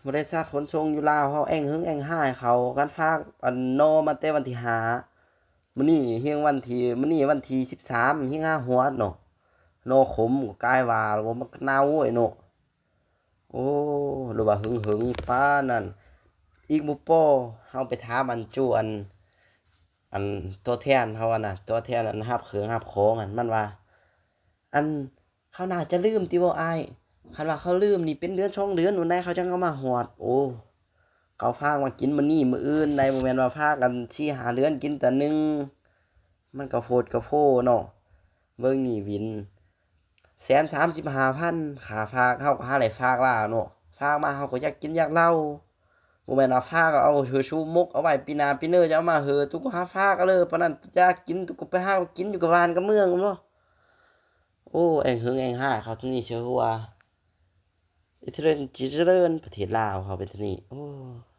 ບໍລິສັດຂົນສົ່ງຢູ່ລາວເຮົາແອ່ງເຫິງແອ່ງຮ້າຍເຂົາ ຄັນຝາກອັນໜໍ່ມາແຕ່ວັນທີຫ້າ ມື້ນີ້ຮຽງວັນທີ ມື້ນີ້ວັນທີສິບສາມ ຮຽງຫາຮອດເນາະ ໜໍ່ຂົມກໍກາຍວ່າ ໂອ້ ມັນກໍເນົ່າໂອ້ຍເນາະ. ໂອ້ ຫຼືວ່າເຫິງໆປານນັ້ນ ອີກບໍ່ພໍເຮົາໄປຖາມອັນຈູອັນ ອັນຕົວແທນເຮົາຫັ້ນນະ ຕົວແທນອັນຮັບເຄື່ອງຮັບຂອງຫັ້ນ ມັນວ່າ ອັນ ເຂົາໜ້າຈະລືມຕິບໍ່ອ້າຍ? ຄັນວ່າເຂົາລືມນີ້ເປັນເດືອນສອງເດືອນພຸ້ນໃດ ເຂົາຈັ່ງເອົາມາຮອດ. ໂອ້ ເຂົາຝາກມາກິນມື້ນີ້ມື້ອື່ນໃດ ບໍ່ແມ່ນວ່າຝາກກັນສີ່ຫ້າເດືອນກິນເທື່ອໜຶ່ງ ມັນກໍໂພດກໍໂພເນາະ. ເບິ່ງໜີ້ຫວິນ ແສນສາມສິບຫ້າພັນ ຄ່າຝາກ ເຮົາກໍຫາໄດ້ຝາກລາວເນາະ ຝາກມາເຮົາກໍຢາກກິນຢາກເຫຼົ້າ ບໍ່ແມ່ນວ່າຝາກເອົາເຮີຊູໝົກເອົາໄວ້ປີໜ້າປີເນີຈະເອົາມາເຮີ ຕຸກກໍຫາຝາກເອົາເລີຍ ປານນັ້ນຢາກກິນ ຕຸກກໍໄປຫາກິນຢູ່ກັບບ້ານກັບເມືອງພຸ້ນບໍ. ໂອ້ ແອ່ງເຫິງແອ່ງຮ້າຍເຂົາໂຕນີ້ເຊີຫົວ ອີເຈລິນ ຈີເຈລິນ ປະເທດລາວເຮົາເປັນໂຕນີ້ ໂອ້.